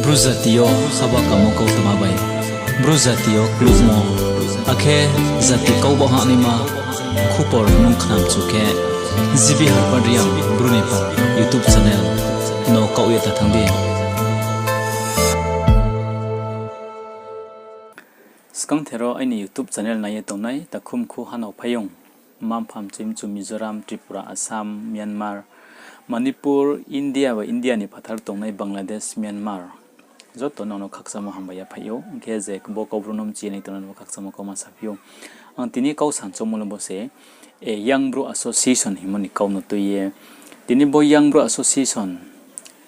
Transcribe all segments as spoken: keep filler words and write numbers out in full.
Bru jati yo haba kamo kautma bai Bru jati yo kluhmo, akhe jati kau bahanaima khupor nung khnamchu khe, G B Harpad Reang Bru ni pal YouTube channel no kaoh ye ta thanng di. Skangther wo aini YouTube channel nai ye tongnai takhu mkhu hanao phaiyong, mma mpha mchoi mchu Mizoram, Tripura, Assam, Myanmar, Manipur, India bai India ni phathar tongnai Bangladesh, Myanmar, joto no no khakchangmo hambai ya phaih ou. Hing khe je bo Kaubru no mchi ye nai tongnai no bo khakchangmo kauma saphi ou. Ang tini kau sanchomo le bo se, Young Bru Association hingmo ni kau no tui ye. Tini bo Young Bru Association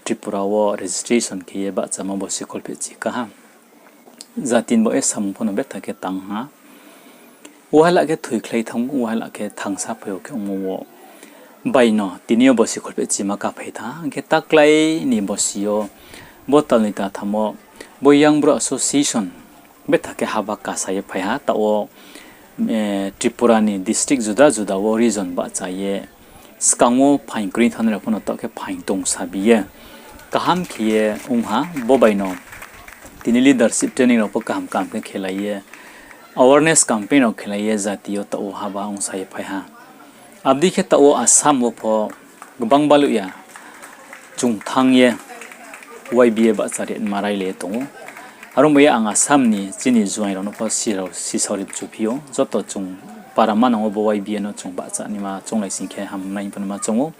Tripura wo registration khe ye bahchamo bo sikholphehchi kaha. Jati ni bo e samung pho no betha khe tang ha. Uahala khe thoikhlai thanng, uahala khe thangsa phai ou khe ongmo wo. Bai no tini yo bo sikholphehchi ma kaphai tha, hing khe taklái ni bosi yo bo tal ni ta tham wo bo Young Bru Association betha khe haba kasa ye phai ha, taoh wo, Tripura ni district juda juda wo region bahcha ye skang wo phaing kroi thanngnai rao pho no taoh khe phaing tong sabi ye kaham khe ye ong ha, bo bai no tini leadership training rao pho kaham kaham khe khelai ye, awareness campaign rao khelai ye jati yo taoh wo haba ongsa ye phai ha. Abo dei khe taoh wo Assam wo pho gbang baluh ya chung thanng ye Y B A bahcha ri ma railai ye tong ou. Are ong bai ye ang Assam ni chini juaing rao no pho sisao ri mchuphi ou, joto chung para manang wo bo Y B A no chung bahcha naima chounglai sing khe ham nai hing pho no ma choung ou.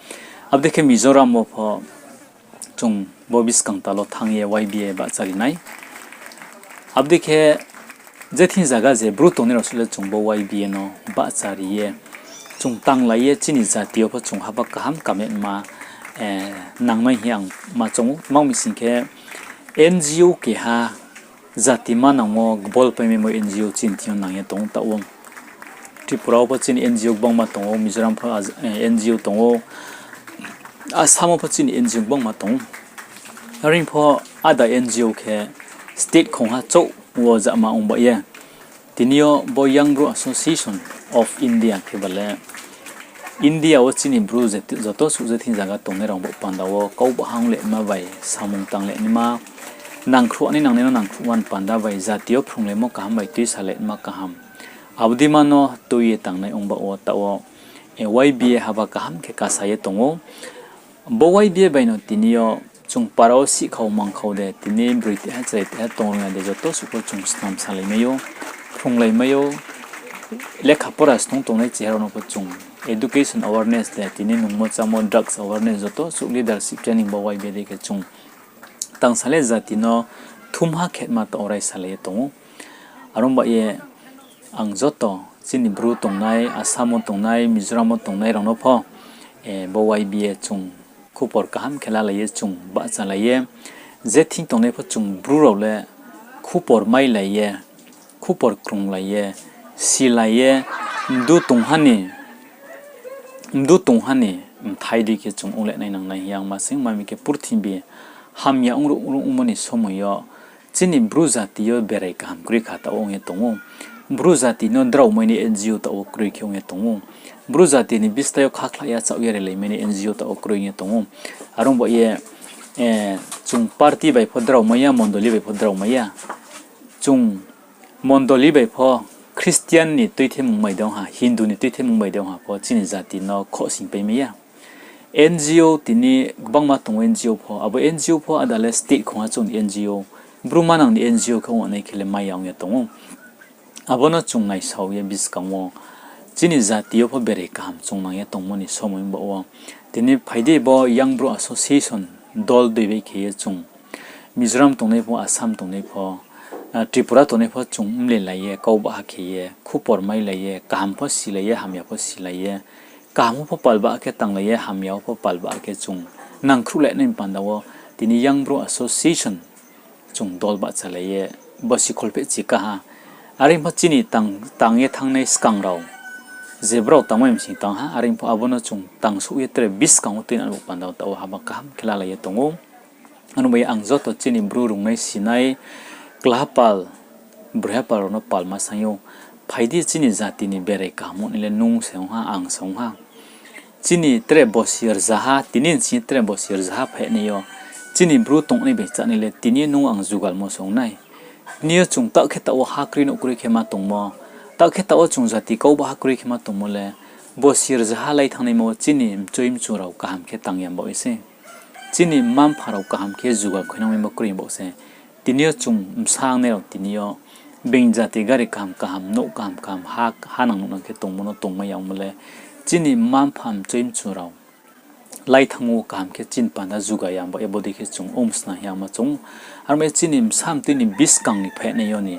Abo dei khe Mizoram wo pho chung bo buskang tal wo thanng ye Y B A bahcha ri nai. Abo dei khe je thing zaga je Bru tongnai rao suh le chung bo Y B A no bahcha ri ye, chung tanglai ye chini jati yo pho chung haba kaham kametma nangnai hing ye ang ma choung ou. Tma ong mi sing khe N G O keha jati manang wo gbol paimaimo N G O chini thing yo nang ye tong ou taoh wo. Tripura wo pho chini N G O gbangma tong ou, Mizoram pho N G O tong ou, Assam wo pho chini N G O gbangma tong ou. Are pho áda N G O khe state khongha chouh wo jama ong ba ye. Tini yo bo Young Bru Association of India khe ba le India wo chini Bru joto suh je thing zaga tongnai rao bo panda wo kau baha ong le naima bai samung tang le naima, nangkhruh nai nangnai no nangkhruhma ni panda bai jati yo phrunglaimo kaham bai tuisa le naima kaham. Abo dei ma no tui ye tangnai ong ba wo taoh wo Y B A haba kaham khe kasa ye tong ou. Bo Y B A bai no tini yo chung para wo sihkhau mangkhau de, tini broi teha chrai teha tong rung ya de, joto suh pho chung snam salai mai ou, phrunglai mai ou, lekha pora snung tongnai cheha rao no pho chung education awareness de, tini nungmo chámo drugs awareness joto suh leadership training bo Y B A dei khe chung tangsa le jati no thumha khetma taoh wo raisalai ye tong ou. Are ong ba ye ang joto chini Bru tongnai, Assam wo tongnai, Mizoram wo tongnai rao no pho bo Y B A chung khupor kaham khe lalai ye chung bahchalai ye, je thing tongnai pho chung Bru rao le khupor mailai ye, khupor krunglai ye, silai ye, mdu tongha ni, mdu tongha ni mthai dei khe chung ong le nai nangnai hing ye ang ma sing, ma mi khe purthimbi hamya ong ruh ong ruh ongmo ni somoi yo chini Bru jati yo berai kaham kroi kha taoh wo ong ye tong ou. Bru jati no draomai ni N G O taoh wo kroi khe ong ye tong ou. Bru jati ni bista yo khakhla ya chaoh ya relaimai ni N G O taoh wo kroi ong ye tong ou. Are ong ba ye chung party bai pho draomai ya, mondoli bai pho draomai ya. Chung mondoli bai pho, Christian ni tuithemung bai de ong ha, Hindu ni tuithemung bai de ong ha pho chini jati no khohsingpai mai ya. N G O tini gbangma tong ou N G O pho, abo N G O pho áda le state khongha chouh ni N G O, Bru manang ni N G O khe ong nai khe le mai ya ong ye tong ou. Abo no chung naisao ye buskang wo chini jati yo pho berai kaham chung nang ye tongmo ni somoi ong ba wo. Tini phai di bo Young Bru Association dol dui bai khe ye chung Mizoram tongnai pho, Assam tongnai pho, Tripura tongnai pho chung mlelai ye, kau baha khe ye, khupor mailai ye, kaham pho silai ye, hamya pho silai ye, kaham wo pho pal baha khe tanglai ye, hamya wo pho pal baha khe chung nangkhruhlai nai panda wo tini Young Bru Association chung dol bahchalai ye, bo sikholphehchi kaha. Are pho chini tang ye thanngnai skang rao, je brao tangmai msing tang ha, are pho abo no chung tangsouh ye tre buskang wo tuinang bo panda wo taoh wo haba kaham khe lalai ye tong ou. Ano bai ang joto chini Bru rungnai sinai, klaha pal, broiha pal rao no palma saing ou. Phai di chini jati ni berai kaham ong nai le nung se ong ha, ang se ong ha. Chini tre bosi rzaha, tini nching tre bosi rzaha phainai yo. Chini Bru tongnai bai chánai le tini yo nung ang jugalmo se ong nai. Tini yo chung taoh khe taoh wo ha kroi nouh kroi khe ma tongmo, taoh khe taoh wo chung jati kau ba ha kroi khe ma tongmo le, bosi rzaha lai thanngnaima wo chini mchoi mchu rao kaham khe tang ya baoh ye se. Chini mma-mpha rao kaham khe jugal khuinangmaimo kroi baoh se. Tini yo chung bsa ongnai rao tini yo being jati gari kaham kaham, nouh kaham kaham, ha, ha nang nuhnang khe tongmo no tongmai ya ongmo le, chini mma-mpha mchoi mchu rao lai thanng wo kaham khe chini panda juga ya baoh ye bodei khe chung ong sna hing ye ma chung. Aro ma ye chini bsa mtui ni buskang ni phainai yo ni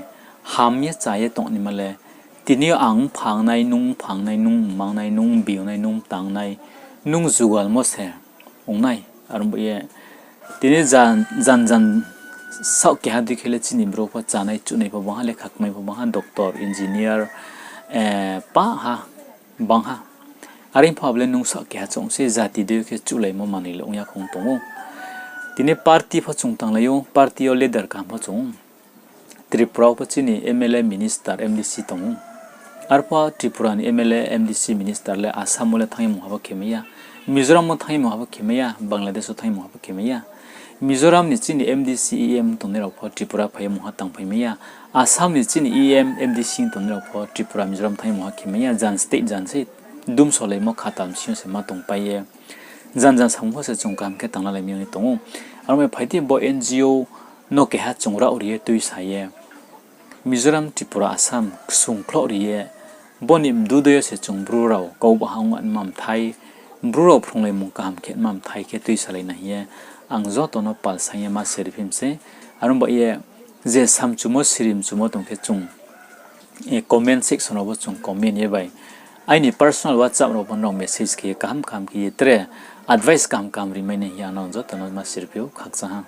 ham ye cha ye tongnaima le, tini yo ang mpha ong nai, nung mpha ong nai, nung mma ong nai, nung mbi ong nai, nung mta ong nai, nung jugalmo se ong nai. Aro bo ye tini jan jan saoh keha dei khe le chini brouh pho chánai chuhnai pho bang ha, lekha kmai pho bang ha, doctor, engineer, pah ha, bang ha. Are pho abo le nung saoh keha chung se jati dei khe chuhlaimo manoi le ong ya khong tong ou. Tini party pho chung tanglai ou, party yo leader kaham pho chung ou. Tripura wo pho chini M L A, minister, M D C tong ou. Arpho Tripura ni M L A, M D C, minister le Assam wo le thanng ye mungha pho khe mai ya, Mizoram wo thanng ye mungha pho khe mai ya, Bangladesh wo thanng ye mungha pho khe mai ya. Mizoram ni chini M D C, E M tongnai rao pho Tripura phai ye mungha tangphai mai ya. Assam ni chini E M, M D C tongnai rao pho Tripura, Mizoram thanng ye mungha khe mai ya, jan state jan se dumsolaimo khata bsing yo se ma tongpai ye. Jan jan samung pho se chung kaham khe tanglalai mi ong ye tong ou. Aro ma ye phai di bo N G O no keha chung raohri ye tuisa ye, Mizoram, Tripura, Assam ksung khlohri ye, bo ni mdu dei yo se chung Bru rao kau baha ong ma mthai, Bru rao phrunglaimung kaham khe ma mthai khe tuisalai na hing ye, ang joto no palsaing ye ma siri phi mi se. Aro ba ye je samchumo siri mchumo tong khe chung comment section rao wo chung comment ye bai, aini personal WhatsApp rao pho nrao message khe ye kaham kaham khe ye tre advice kaham kaham rimai nai hing ye ang nrao joto no ma siri phi ou, khakchang ha.